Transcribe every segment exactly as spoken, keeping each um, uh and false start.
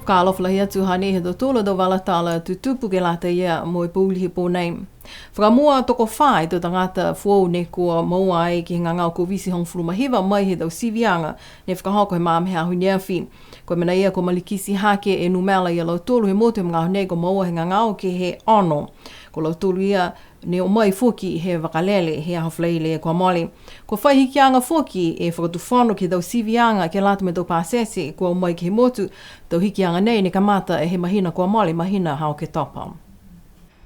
Fakaalofa lahi atu, hanei e tau tala, tau vala tala tutupu ke lata ia mo e pouli he pō nei. Fakamua, tokofā e tau tagata foou ne kua moua ai ke he gagao Koviti hogofulu ma hiva mai he tau siviaga ne fakahoko he magaaho he aho ne afi. Ko e mena ia kua malikiti hake e numela ia lautolu he motu he magaaho nei kua moua he gagao ke he ono. Ko lautolu ia ne o mai foki he vakalele he aho Falaile kua mole. Kua fai hikiaga foki e Fakatufono ke he tau siviaga ke lata mo e tau pasese kua o mai ke he motu. Tau hikiaga nei ne kamata he mahina kua mole, mahina ha Oketopa.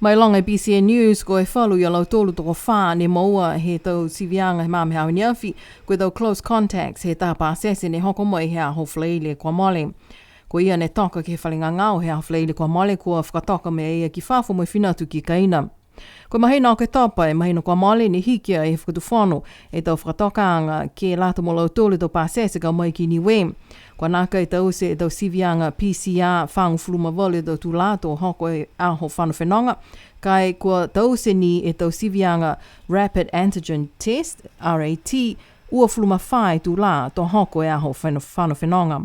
Mailoga e B C N News, ko e falu ia lautolu tokofā ne moua he tau siviaga he magaaho he aho ne afi, ko e tau close contacts he taha pasese ne hoko mai he aho Falaile kua mole. Ko ia ne toka ke he fale gagao he aho Falaile kua mole, kua fakatoka mai a ia ki fafo mo e fina atu ki kaina. Ko e mahina Oketopa, e mahina kua mole, ne hiki ai he Fakatufono e tau fakatokaaga ke lata mo lautolu e tau pasese ka o mai ki Niue. Kua nākai taute e tau siviaga P C R fagofulu ma valu e tau tulā to hoko e aho fano fenoga, ka e kua taute ni e tau siviaga Rapid Antigen Test, R A T, uafulu ma fā e tulā to hoko e aho fano, fano fenoga.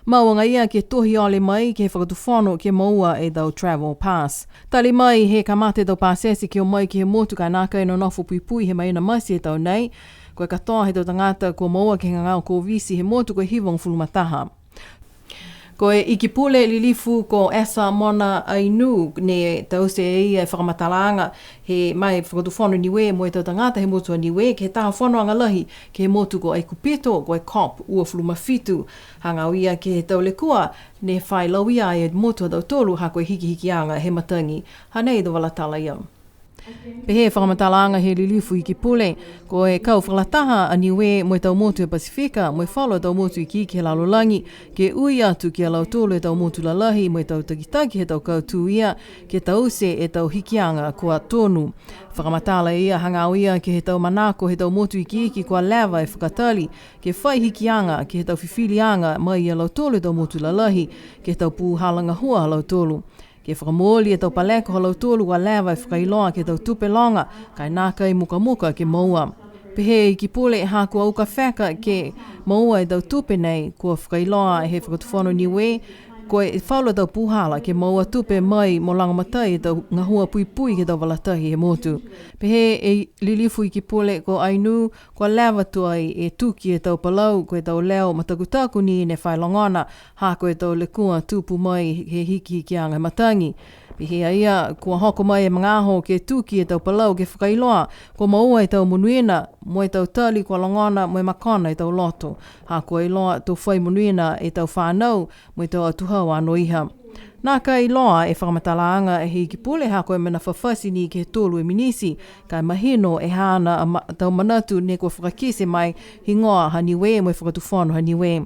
Mau agaia ke tohi ole mai ke he Fakatufono ke moua e tau travel pass. Tali mai he kamata e tau pasese ke o mai ke he motu ka e nākai nonofo puipui he mahina Mati he tau nei. Ko e katoa he tau tagata kua moua ke he gagao Koviti he motu ko e hivagofulu ma taha. Ko e Ikipule Lilifu ko Esa Mona Ainuu ne taute e ia e fakamatalaaga he mai Fakatufono Niue mo e tau tagata he motu a Niue ke he taha fonoaga lahi ke he motu ko Aikupito, ko e COP uafulu ma fitu. Hagaao ia ke he tau lekua ne fai lauia ai e motu ha tautolu ha ko e hikihikiaga he matagi. Hanei e tau vala tala ia. Pehē e fakamatalaaga he Lilifu Ikipule, ko e kau fakalataha a Niue mo e tau motu he Pasifika, mo e falu a tau motu ikiiki he lalolagi, ke ui atu ki a lautolu e tau motu lalahi mo e tau takitaki he tau kautū ia, ke taute e tau hikiaga kua tonu. Fakamatala e ia hagaao ia ke he tau manako he tau motu ikiiki kua leva e fakatali, ke fai hikiaga ke he tau fifiliaga mai ia lautolu e tau motu lalahi, ke he tau pūhala gahua ha lautolu. Ke fakamooli e tau paleko ha lautolu kua leva e fakailoa ke he tau tupe loga, ka e nākai mukamuka ke moua. Pehē e Ikipule, ha kua uka feka ke moua e tau tupe nei, kua fakailoa he Fakatufono Niue, ko e falu a tau pūhala ke moua tupe mai mo lagomatai e tau gahua puipui ke he tau vala tahi he motu. Pehē e Lilifu Ikipule ko Ainuu, kua leva tuai e tuki e tau palau, ko e tau leo matakutaku ni ne fai logona, ha ko e tau lekua tupu mai he hikihikiaga he matagi. Pehē a ia, kua hoko mai e magaaho ke tuki e tau palau ke fakailoa, kua moua e tau monuina, mo e tau tali kua logona, mo e makona e tau loto. Ha kua iloa to fai monuina e tau fanau, mo e tau atuhau anoiha. Nākai iloa e fakamatalaaga he Ikipule ha ko e mena fafati ni ke he tolu e miniti, ka e mahino e haana a ma-, tau manatu ne kua fakakite mai higoa ha Niue mo e Fakatufono ha Niue.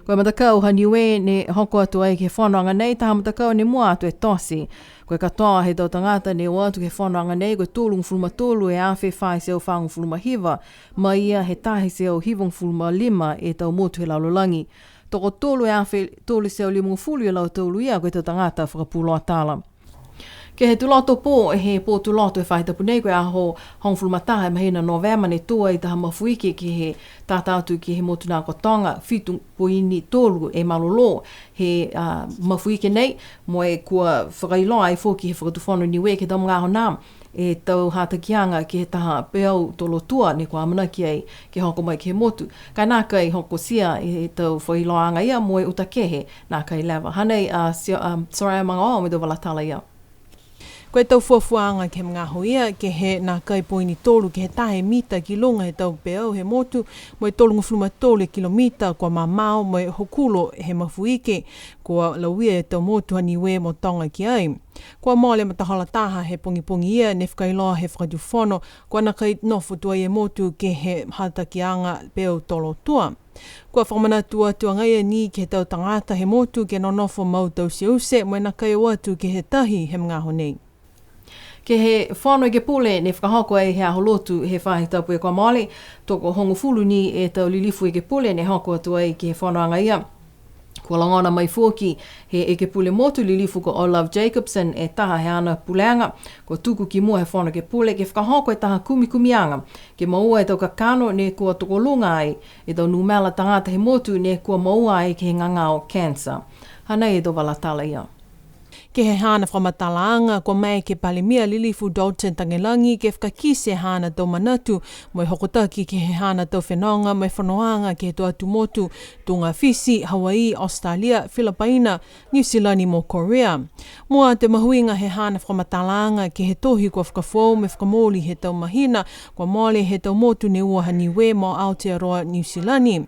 Ko e matakau ha Niue ne hoko atu ai ke he fonoaga nei, taha matakau ne mua atu e tote. Ko e katoa he tau tagata ne o atu ke he fonoaga nei, ko e tolugofulu ma tolu e afe fā e teau fagofulu ma hiva, mai ia he taha e teau hivagofulu ma lima e tau motu he lalolagi. Tokotolu e afe tolu e teau limagofulu ia lautolu ia ko e tau tagata fakapuloa tala. Ke he tuloto pō, he pō tuloto he faahi tapu nei, ko e aho hogofulu ma taha he mahina Novema, ne tō ai taha mafuike ke he tata atu ke he motu nā ko Toga, fitu poini tolu e malolō he, a, mafuike nei, mo e kua fakailoa ai foki he Fakatufono Niue ke he tau magaaho nā, e tau hatakiaga ke he taha peau tolotua ne kua amanaki ai ke hoko mai ke he motu. Ka e nākai hokotia e tau fakailoaaga ia mo e uta kehe, nākai leva. Hanei a Sio-, a, Soraya Magaoa mo e tau vala tala ia. Ko e tau fuafuaaga ke he magaaho ia, ke he nākai poini tolu ke he taha e mita ki luga he tau peau he motu, mo e tolugofulu ma tolu e kilomita kua mamao mo e hokulo he mafuike, kua lauia e tau motu ha Niue mo Toga ki ai. Kua mole matahola taha he pogipogi ia ne fakailoa he Fakatufono, kua nākai nofo tuai e motu ke he hatakiaga peau tolotua. Kua fakamanatu atu agaia ni ke he tau tagata he motu ke nonofo mau tauteute, mo e nākai o atu ke he tahi he magaaho nei. Ke he Fono Ekepule ne fakahoko ai he aho Lotu he faahi tapu kua mole, tokohogofulu ni e tau lilifu Ekepule ne hoko atu ai ke he fonoaga ia. Kua logona mai foki he Ekepule Motu Lilifu ko O'Love Jacobsen e taha he haana pulega, kua tuku ki mua he Fono Ekepule ke fakahoko e taha kumikumiaga ke moua e tau kakano ne kua tokoluga ai e tau numela tagata he motu ne kua moua ai ke he gagao cancer. Hanei e tau vala tala ia. Ke he haana fakamatalaaga, kua maeke e Palemia Lilifu Dalton Tagelagi ke fakakite e haana tau manatu mo e hokotaki ke he haana tau fenoga mo e fonoaga ke he tau atu motu, tuga Fisi, Hawaii, Australia, Filipaina, Niu Silani mo Korea. Mua atu e mahuiga he haana fakamatalaaga ke he tohi kua fakafoou mo e fakamooli he tau mahina kua mole he tau motu ne ua ha Niue mo Aotearoa Niu Silani.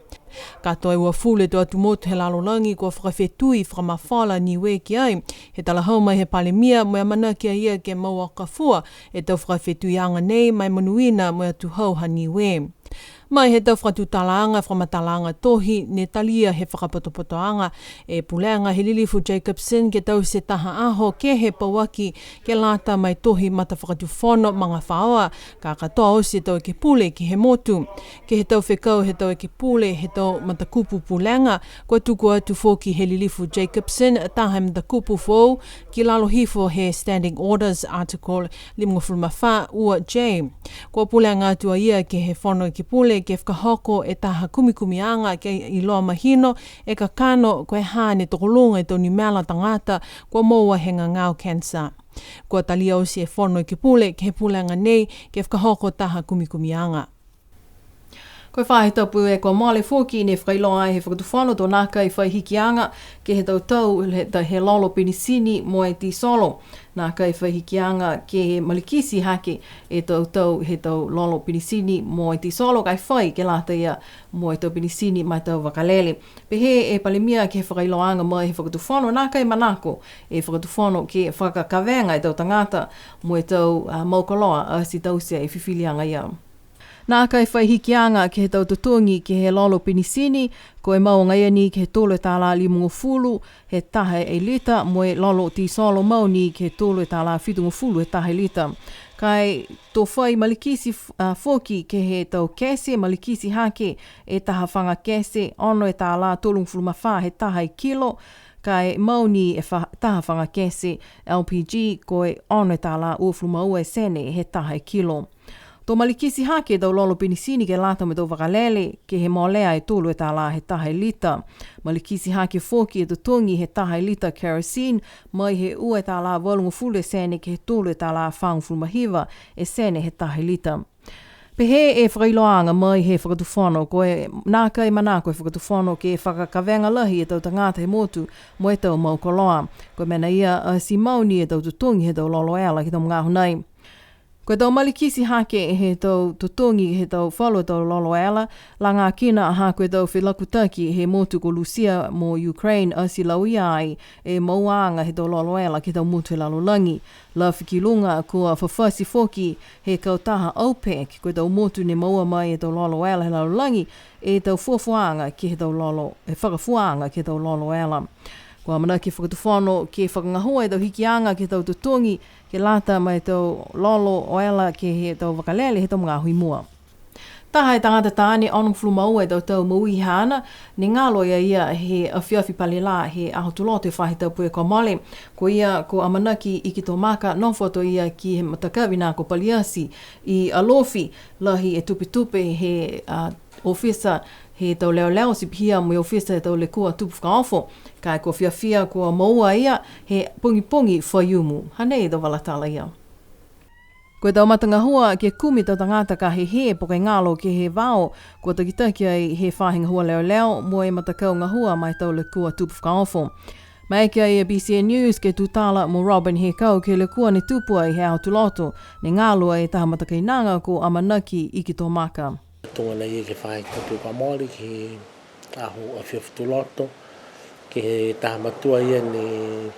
Katoa e uafulu e tau atu motu he lalolagi kua fakafetui fakamafola Niue ki ai, he talahau mai he Palemia mo e amanaki a ia ke mauokafua e tau fakafetuiaga nei ma e monuina mo e atuhau ha Niue. Mai he tau fakatutalaaga fakamatalaaga tohi ne talia he fakapotopotoaga e pulega he Lilifu Jacobsen ke taute taha aho ke he pauaki ke lata mo e tohi matafakatufono magafaoa, ka katoa oti e tau ekepule ke he motu. Ke he tau fekau he tau ekepule he tau matakupu pulega, kua tuku atu foki he Lilifu Jacobsen taha e matakupu foou ki lalo hifo he Standing Orders Article limagofulu ma fā ua J. Kua pulega atu a ia ke he Fono Ekepule ke fakahoko e taha kumikumiaga ke iloa mahino e kakano ko e ha ne tokoluga e tau numela tagata kua moua he gagao cancer. Kua talia oti e Fono Ekepule ke he pulega nei ke fakahoko taha kumikumiaga. Ko e faahi tapu e kua mole foki ne fakailoa ai he Fakatufono to nākai fai hikiaga ke he tau tau he, he lolo penisini mo e tisolo. Nākai fai hikiaga ke malikiti hake e tau tau he tau lolo penisini mo e tisolo, ka e fai ke lata ia mo e tau penisini ma e tau vakalele. Pehē e Palemia ke he fakailoaaga mai he Fakatufono, nākai manako e Fakatufono ke fakakavega e tau tagata mo e tau, a, mau koloa ati taute e fifiliaga ia. Nākai fai hikiaga ke he tau totogi ke he lolo penisini, ko e mau agaia ni ke he tolu e tālā limagofulu he taha e lita, mo e lolo tisolo mau ni ke he tolu e tālā fitugofulu he taha e lita. Ka e to fai malikiti f-, a, foki ke he tau kese, malikiti hake e taha faga kese, ono e tālā tolugofulu ma fā he taha e kilo, ka e mau ni e fa-, taha faga kese L P G, ko e ono e tālā uafulu ma ua e sene he taha e kilo. To malikiti hake e tau lolo penisini ke lata mo e tau vakalele, ke he molea e tolu e tālā he taha e lita. Malikiti hake foki e totogi he taha e lita kerosene, mai he ua e tālā valugofulu e sene ke he tolu e tālā fāgofulu ma hiva e sene he taha e lita. Pehē e fakailoaaga mai he Fakatufono, ko e nākai manako e Fakatufono ke fakakavega lahi e tau tagata he motu mo e tau mau koloa. Ko e mena ia, a, ti mau ni e tau totogi he tau lolo ela ke he tau magaaho nei. Ko e tau malikiti hake he tau totogi he tau falu tau lolo ela, lagakina ha ko e tau felakutaki he motu ko Lusia mo Ukraine, ati lauia ai e mauaaga he tau lolo ela ke he tau motu he lalolagi. Lafi ki luga, kua fafati foki he kautaha OPEC, ko e tau motu ne moua mai e tau lolo ela he lalolagi, e tau fuafuaaga ke he tau lolo, e fakafuaaga ke he tau lolo ela. Kua amanaki e Fakatufono ke fakagahua e tau hikiaga ke he tau totogi, ke lata mo e tau lolo ela ke he tau vakalele he tau magaaho i mua. Taha e tagata taane onogofulu ma ua e tau tau moui haana, ne galo a ia he afiafi Pale Lā he Aho Tuloto he faahi tapu kua mole. Ko ia ko Amanaki Ikitomaka, nofo atu a ia ke he matakavi nā ko Paliati i Alofi. Lahi e tupetupe he, a, ofisa he tau leoleo, ti pihia mo e ofisa he tau lekua tupu fakaofo. Ka e kua fiafia kua moua a ia he pogipogi Faiumu. Hanei e tau vala tala ia. Ko e tau matagahua ke kumi e tau tagata ka hehē po ke galo ke he vao, kua takitaki ai he faahi gahua leoleo mo e matakau gahua ma e tau lekua tupu fakaofo. Maeke ai e B C N News ke tutala mo Robin Hekau ke he lekua ne tupu ai he Aho Tuloto, ne galo ai e taha matakainaga ko Amanaki Ikitomaka. Tuga nei ke he faahi tapu kua mole ke he aho afiafi Tuloto, ke he taha matua ia ne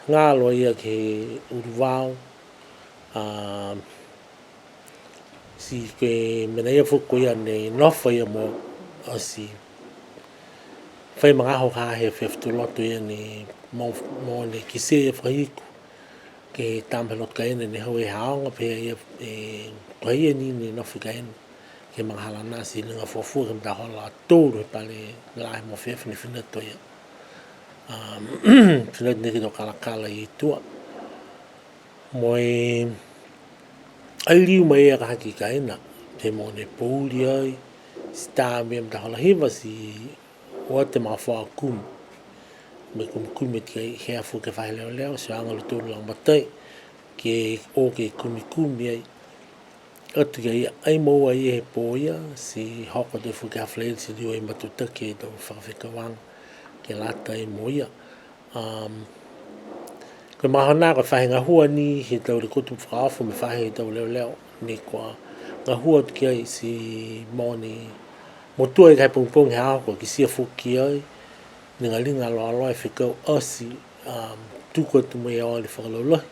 galo ia ke he ulu vao, a, ti ko e mena ia foki ko ia ne nofo ia mo, ati fai magaaho ka he afiafi Tuloto ia ne mo, mo ne kitia ia fakahiku ke he tama he loto kaina ne hau e haoga, pehē a ia, e, ko e ia ni ne nofo i kaina. ke he magahala nā ti liga fuafua ke he matahola tolu he pale lā he mogo afiafi ne fina atu ai. Um, fina atu nei ke he tau kalakala i tua. Mo e ai liu mai e ka haki kaina, he mogo ne pouli ai, ti tā mai he matahola hiva ti o atu e magafaoa kumi. Mo e kumikumi atu ki ai, he aho foki he faahi leoleo, ti aoga a lautolu lagomatai, ke o ke kumikumi ai. Atu ki ai, ai moua ai he pō ia, ti hoko atu foki he aho Falaile ti liu ai matutaki e tau fakafekauaga ke lata ai mo ia. Um, ko e magaaho nā, ko e faahi gahua ni he tau likotu fakaofo mo e faahi he tau leoleo, ne kua gahua atu ki ai ti mogo ni motua ai ka he pogipogi he aho kua kitia foki ai, ne ligaliga loaloa e fekau ati, um, tuku atu mo e ole fakalaulahi.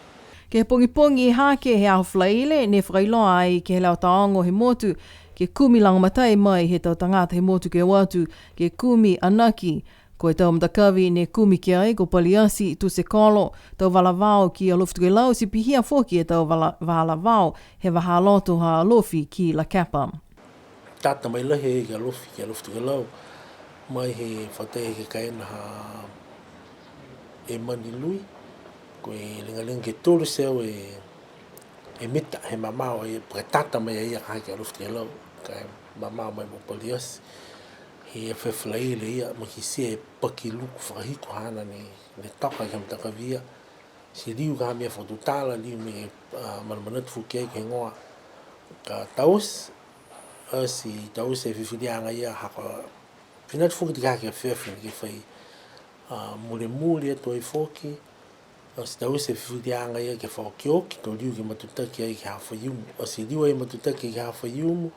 Ke he pogipogi hake he aho Falaile, ne fakailoa ai ke he Leo Taogo he motu, ke kumi lagomatai mai he tau tagata he motu ke o atu, ke kumi anaki. Ko e tau matakavi ne kumi ki ai, ko Paliati, Tusekolo, tau vala vao ki Alofi Tokelau, ti pihia foki e tau vala, vala vao he vahāloto ha Alofi ki Lakepa. Tata mai lahi e ki Alofi, ki Alofi Tokelau, mai he fatai he kaina ha Emani Lui, ko e ligaliga ke tolu e teau e, e mita, he mamao, e, po ke tata mai ai a ka haki Alofi Tokelau, ka e mamao mai mo Paliati. He afiafi Falaile ia, mo e kitia e paki luku fakahiku haana ne, ne toka ke he matakavi ia. Ti liu ka ha mena fakatutala, liu mo e, a, manamanatu foki ai ke he higoa. Ka taute, a, ti taute e fifiliaga ia ha kua fina atu foki ti ka haki afiafi ke fai, a, mulimuli atu ai foki. A, ti taute e fifiliaga ia ke fakaokioki, to liu ke matutaki ai ke he aho Faiumu. A, ti liu ai matutaki ke he aho Faiumu,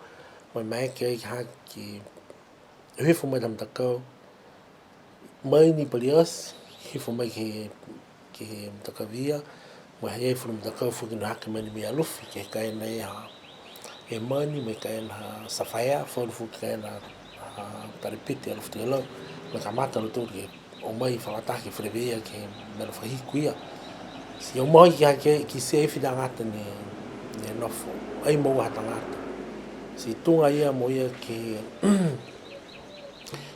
mo e maeke ai ke haki, hifo mai he matakau. Mai ni Paliati, hifo mai ke, ke he matakavi ia, mo e ha i ai falu matakau foki ne hake mai ni mena Alofi, ke he kaina ia ha Emani, mo e kaina ha Safaea, falu foki kaina ha Talepiti, Alofi Tokelau, mo e kamata a lautolu ke o mai fakalataha ke feleveia ke he mena fakahiku ia. Ti o mai ke hake, kitia e fai tagata ne, ne nofo, ai moua ha tagata. Ti tuga ia mo ia ke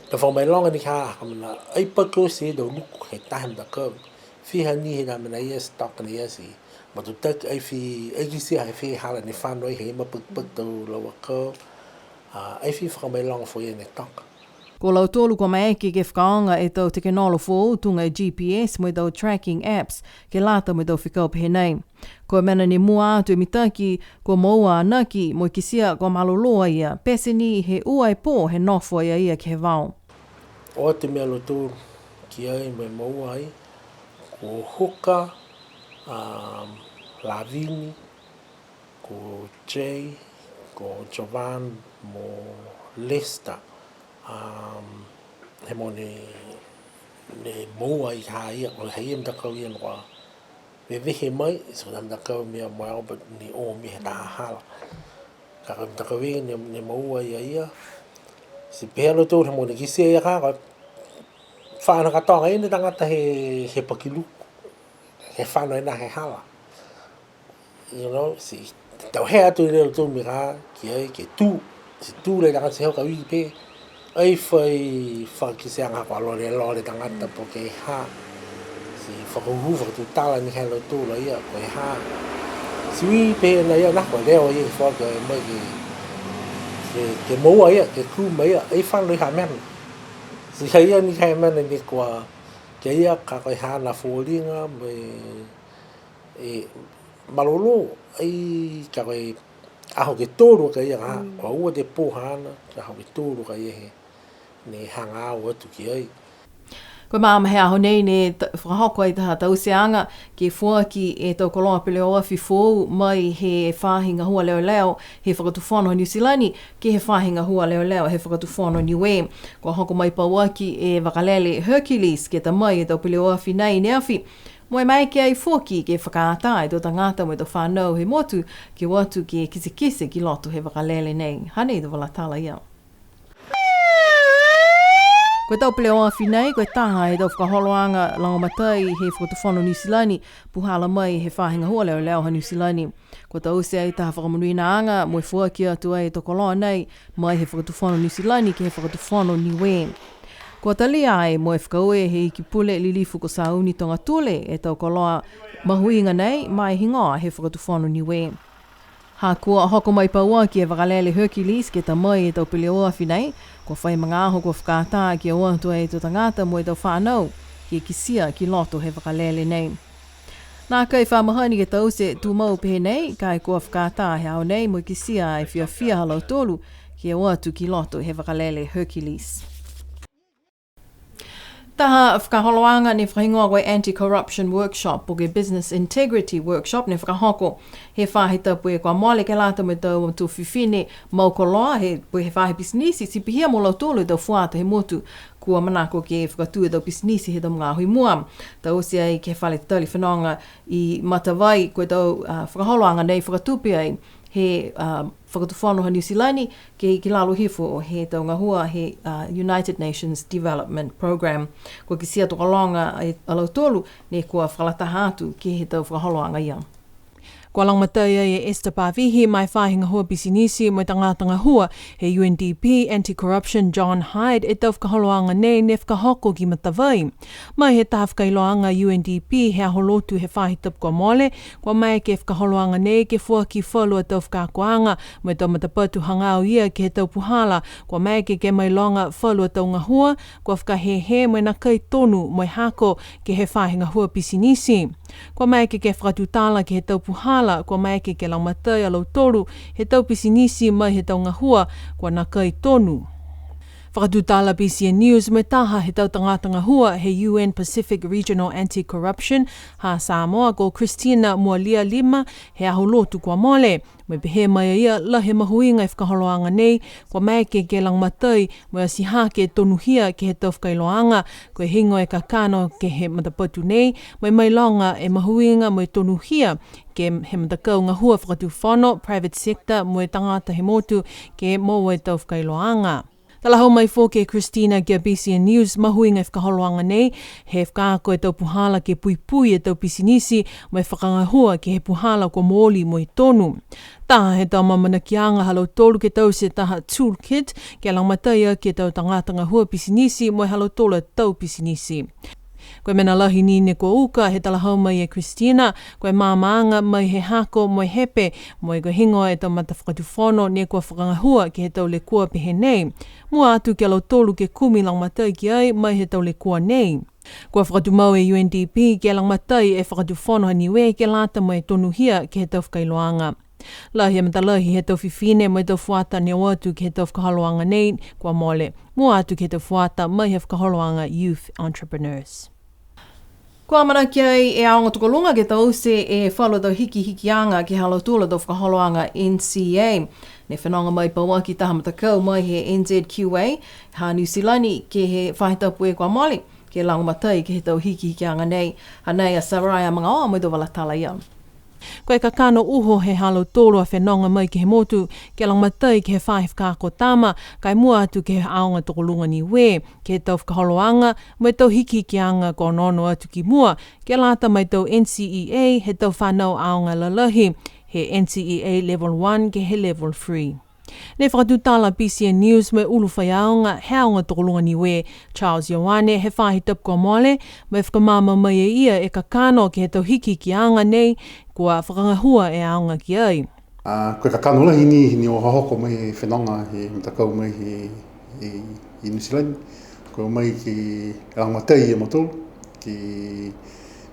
Tau fakamailoga ni ka, ka mena, ai paki oti e tau luku he taha e matakau. Fiha ni he tau mena ia, stock ni ia ti matutaki, ai fai, ai kitia he fai hala ne fano ai he mapakipaki tau lau akau. A, ai fai fakamailoga foki ia ne toka. Ko lautolu kua maeke ke fakaaoga e tau tekenolosi foou tuga e G P S mo e tau tracking apps, ke lata mo e tau fekau pehē nei. Ko e mena ne mua atu e mitaki, kua moua anaki, mo e kitia kua malolō a ia, pete ni he ua e pō he nofo a ia ke he vao. O atu mena a lautolu ki ai mo e moua ai, ko Huka, um, Lavini, ko Jay, ko Jovan, mo Lester, um, he mogo ne, ne moua ai ha ia, ko e ha ia e matakau ia ne kua vevehe mai, ti ko e matakau mena mo Albert ne o mai he taha hala. Ka ko e matakau ia ne, ne moua ai a ia. Ti pehē a lautolu he mogo ne kitia ia ka, ko e fano katoa agaia ne tagata he, he pakiluku. He fano e na he hala. You know, ti tau hea atu e lautolu mena ki ai, ke tū, ti tū lā e tagata ti hau ka ui pehē. Ai fai fakakiteaga kua lole loa e tagata po ke ha. Ti fakahūhū fakatutala ni ha lautolu a ia, ko e ha. Ti ui pehē na ia, na kua leo ia, fai ke mai ke, ke, ke moua ia, ke kū mai ia, ai fano i ha mena. Ti ha ia ni ha mena ne kua, ke ia ka ko e ha na foliga, mo e E, malolō, ai, ka ko e aho ke tolu ka ia ka, mm, kua ua e pō haana, ka aho ke tolu ka ia he, ne hagaao atu ki ai. Ko e magaaho he aho nei ne ta-, fakahoko ai taha tauteaga, ke foaki e tau koloa peleoafi foou mai he faahi gahua leoleo, he Fakatufono Niu Silani, ke he faahi gahua leoleo, he Fakatufono Niue. Kua hoko mai pauaki e vakalele Hercules, ke ta mai e tau peleoafi nei ne afi, mo e maeke ai foki ke fakaatā e tau tagata mo e tau fanau he motu, ke o atu ke kitekite ki loto he vakalele nei. Hanei e tau vala tala ia. Ko e tau peleoafi nei, ko e taha he tau fakaholoaga lagomatai he Fakatufono Niu Silani, puhala mai he faahi gahua leoleo ha Niu Silani. Kua taute ai taha fakamonuinaaga mo e foaki atu ai e tau koloa nei mai he Fakatufono Niu Silani ke he Fakatufono Niue. Kua talia ai mo e fakaaue he Iki Pule Lilifu ko Sauni Togatule e tau koloa mahuiga nei ma e higoa he Fakatufono Niue. Ha kua hoko mai pauaki e vakalele Hercules ke ta mai e tau peleoafi nei, kua fai magaaho kua fakaatā ke o atu ai e tau tagata mo e tau fanau ke kitia ki loto he vakalele nei. Nākai fa mahani ke taute tumau pehē nei, ka e kua fakaatā he aho nei mo e kitia e fiafia ha lautolu ke o atu ki loto he vakalele Hercules. Taha fakaholoaga ne fakahigoa ko e Anti-Corruption Workshop, po ke Business Integrity Workshop, ne fakahoko he faahi tapu kua mole ke lata mo e tau matua fifine mau koloa, he, po ke he faahi pisinisi, ti pihia mo lautolu e tau fuata he motu kua manako ke fakatū e tau pisinisi he tau magaaho i mua. Taute ai ke he fale tali fenoga i Matavai, ko e tau, a, fakaholoaga nei fakatupe ai he, a, Fakatufono ha Niu Silani, ke ki lalo hifo he tau gahua he, a, United Nations Development Programme. Kua kitia tokologa e, a lautolu, ne kua fakalataha atu ke he tau fakaholoaga ia. Kua lagomatai ai e Esther Pavihi ma e faahi gahua pisinisi mo e tagata gahua he U N D P Anti-Corruption John Hyde e tau fakaholoaga nei ne fakahoko ki Matavai. Mai he taha fakailoaga U N D P he aho Lotu he faahi tapu kua mole, kua maeke e fakaholoaga nei ke foaki falu a tau fakaakoaga mo e tau matapatu hagaao ia ke he tau puhala, kua maeke ke mailoga falu a tau gahua kua fakahēhē mo e nākai tonu mo e hako ke he faahi gahua pisinisi. Kua maeke ke fakatutala ke he tau puhala, kua maeke ke lagomatai a lautolu he tau pisinisi mai he tau gahua kua nākai tonu. Fakatutala B C N News mo e taha he tau tagata gahua he U N Pacific Regional Anti-Corruption ha Samoa ko Christina Mualia Lima he aho Lotu kua mole. Mo e pehē mai a ia, lahi e mahuiga e fakaholoaga nei, kua maeke ke lagomatai mo e ati hake e tonuhia ke he tau fakailoaga, ko e heigoa e kakano ke he matapatu nei, mo e mailoga e mahuiga mo e tonuhia ke he matakau gahua fakatufono, private sector, mo e tagata he motu ke moua e tau fakailoaga. Talahau mai foki e Christina ki a B C N News, mahuiga e fakaholoaga nei, he fakaako e tau puhala ke puipui e tau pisinisi, mo e fakagahua ke he puhala kua mooli mo e tonu. Taha he tau amaamanakiaga ha lautolu ke taute taha toolkit, ke lagomatai aki e tau tagata gahua pisinisi, mo e ha lautolu a tau pisinisi. Ko e mena lahi ni ne kua uka he talahau mai e Christina, ko e maamaaga mai he hako mo e hepe, mo e ko e heigoa e tau matafakatufono ne kua fakagahua ke he tau lekua pehē nei. Mua atu ki a lautolu ke kumi lagomatai ki ai mai he tau lekua nei. Kua fakatumau e U N D P ke lagomatai e Fakatufono ha Niue ke lata mo e tonuhia ke he tau fakailoaga. Lahi e matalahi he tau fifine mo e tau fuata ne o atu ke he tau fakaholoaga nei kua mole. Mua atu ke he tau fuata mai he fakaholoaga Youth Entrepreneurs. Kua amanaki ai e aoga tokoluga ke taute e falu tau hikihikiaga ke he ha lautolu a tau fakaholoaga N C A. Ne fenoga mai pauaki taha matakau mai he N Z Q A, ha Niu Silani ke he faahi tapu kua mole, ke lagomatai ke he tau hikihikiaga nei. Hanei a Sariah Magaoa mo e tau vala tala ia. Ko e kakano uho he ha lautolu a fenoga mai ke he motu, ke lagomatai ke he faahi fakaako tama, ka e mua atu ke he aoga tokoluga Niue, ke he tau fakaholoaga, mo e tau hikihikiaga kua onoono atu ki mua, ke lata mo e tau N C E A, he tau fanau aoga lalahi, he N C E A Level one ke he Level three. Ne fakatutala B C N News mo e ulu faiaoga he aoga tokoluga Niue, Charles Ioane, he faahi tapu kua mole, mo e fakamaama mai e ia e kakano ke he tau hikihikiaga nei kua fakagahua e aoga ki ai. A, ko e kakano lahi ni, ni o hohoko mai e fenoga he matakau mai he, he, he Niu Silani, ko e o mai ke lagomatai e mautolu, ke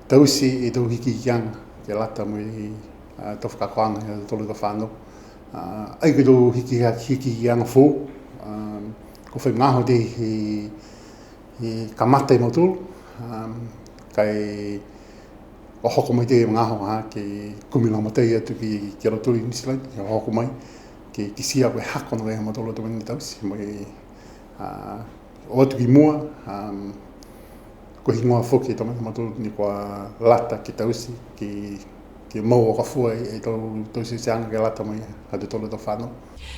taute e tau hikihikiaga, ke lata mo e, a, tau fakaakoaga he ha tautolu a tau fanau. A, ai ko e tau hiki, hikihikiaga foou, a, kua fai magaaho tei he, he kamata e mautolu, a, ka e o hoko mai tei e magaaho ha, ke kumi lagomatai atu ki, ki a lautolu i Niu Silani, ke o hoko mai, ke kitia ko e hako nākai ha mautolu a tau mena ne taute, mo e, a, o atu ki mua, a, ko e heigoa foki e tau mena ha mautolu ne kua lata ke taute, ke, Ke mau o ka fua e tau, tau siaga ke lata mo e ha tautolu tau fanau.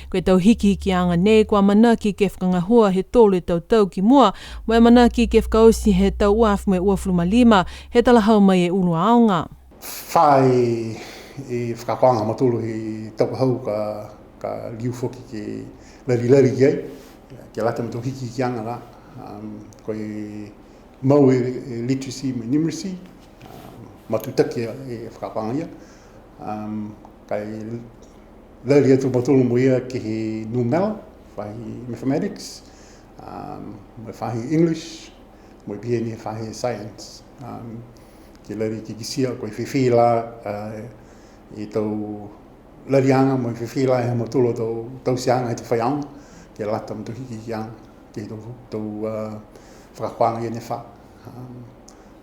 Ko e tau hikihikiaga nei kua manako ke fakagahua he tolu e tau tau ki mua, mo e manako ke fakaoti he tau ua afe mo e uafulu ma lima, he talahau mai e ulu aoga. Fai e fakaakoaga ha mautolu he tau ka hau ka, ka liu foki ke lali, lali ki ai, ke lata mo e tau hikihikiaga la, um, ko e mau e, e literacy mo e numeracy, um, matutaki e fakaakoaga ia. Um, ka e lali atu mautolu mo ia ke he numela, faahi mathematics, um, mo e faahi English, mo e pihia ni he faahi science. Um, ke lali ke kitia ko e fēfē la, uh, e tau laliaga mo e fēfē la e ha mautolu tau, tauteaga he tau faiaoga, ke lata mo e tau hikihikiaga, ke he tau, tau, uh, fakaakoaga ia ne fā. Um,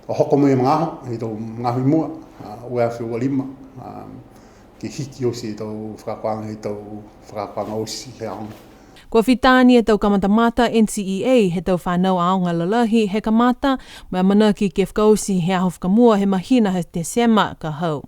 o hoko mai e magaaho, he tau magaaho i mua, uh, ua afe ua lima, um, ke hiki oti e tau fakaakoaga, he tau fakaakoaga oti he aoga. Kua fita ni e tau kamatamata N C E A he tau fanau aoga lalahi he kamata, mo e amanaki ke fakaoti he aho fakamua he mahina he Tesema ka hau.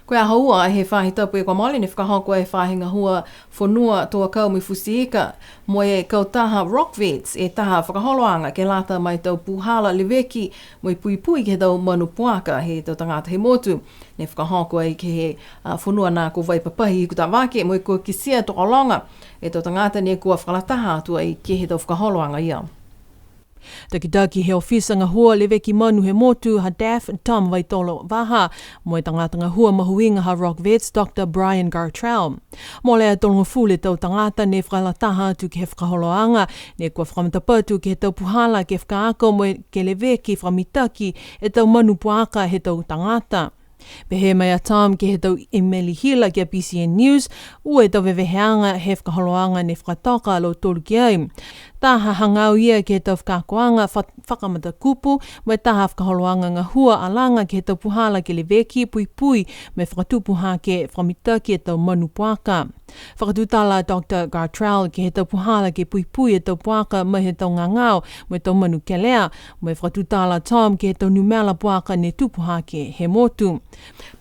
Ko e aho ua he faahi tapu kua mole ne fakahoko e faahi gahua fonua, tō akau mo e futi ika, mo e kautaha Rock Vets e taha fakaholoaga ke lata mo e tau puhala leveki mo e puipui ke he tau manu puaka he tau tagata he motu. Ne fakahoko ai ke he, a, fonua nā ko Vaipapahi i Kutavake, mo e kua kitia tokologa e tau tagata ne kua fakalataha atu ai ke he tau fakaholoaga ia. Takitaki he ofisa gahua leveki manu he motu ha DAFF, Tom Vaitolo Vaha, mo e tagata gahua mahuiga ha Rock Vets, Doctor Brian Gartrell. Molea tolugofulu e tau tagata ne fakalataha atu ke he fakaholoaga, ne kua fakamatapatu ke he tau puhala ke fakaako mo e ke leveki fakamitaki e tau manu puaka he tau tagata. Pehē mai a Tom ke he tau imeli hila ki a B C N News, ua e tau veveheaga he fakaholoaga ne fakatoka a lautolu ki ai. Taha hagaao ia ke he tau fakaakoaga fa-, fakamatakupu, mo e taha fakaholoaga gahua alaga ke he tau puhala ke leveki, puipui, mo e fakatupu hake fakamitaki e tau manu puaka. Fakatutala a Doctor Gartrell ke he tau puhala ke puipui e tau puaka mai he tau gagao mo e tau manu kelea, mo e fakatutala a Tom ke he tau numela puaka ne tupu hake he motu.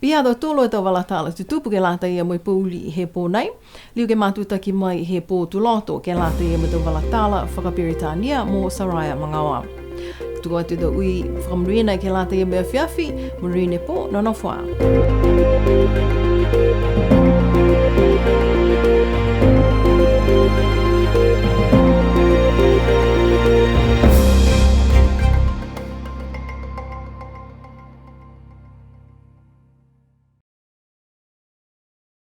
Pihia ha tautolu e tau vala tala tutupu ke lata ia mo e pouli he pō nei. Liu ke matutaki mai he pō Tuloto ke lata ia mo e tau vala tala fakaperitania mo Saraia Magaoa. Tuku atu e tau ui fakamonuina ke lata ia mo e afiafi, monuina e pō, nonofo ā.